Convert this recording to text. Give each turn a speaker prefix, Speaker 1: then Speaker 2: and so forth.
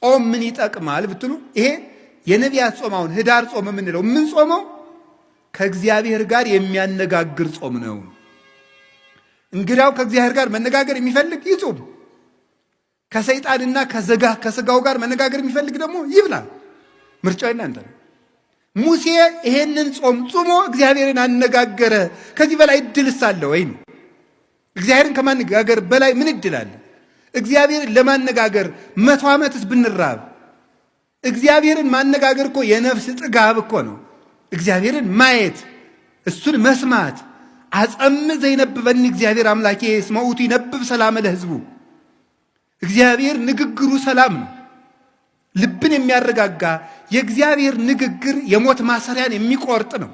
Speaker 1: ጾም ምን ይጠቅማል ብትሉ ይሄ የነቢያት ጾም አሁን ህዳር ጾም የምንለው የምንጾመው ከእግዚአብሔር ጋር የሚያነጋግር ጾም ነው። እንግዲያው ከእግዚአብሔር ጋር መነጋገር የሚፈልግ ይጹም። ከሰይጣንና ከዘጋ ከስጋው ጋር መነጋገር የሚፈልግ ደግሞ ይብላ። ምርጫው የእናንተ ነው። ሙሴ ይሄንን ጾም ጾሞ እግዚአብሔርን አነጋገረ። ከዚህ በላይ እድልስ አለ ወይ? እግዚአብሔርን ከማነጋገር በላይ ምን እድል አለ? እግዚአብሔርን ለማነጋገር 100 ዓመትስ ብንራብ፣ እግዚአብሔርን ማነጋገር እኮ የነፍስ ጥጋብ እኮ ነው። እግዚአብሔርን ማየት፣ እሱን መስማት። አጸምዕ ዘይነብበኒ እግዚአብሔር አምላኬ እስመ ውእቱ ይነብብ ሰላመ ለሕዝቡ። እግዚአብሔር ንግግሩ ሰላም ነው። ልብን የሚያረጋጋ የእግዚአብሔር ንግግር የሞት ማሰሪያን የሚቆርጥ ነው።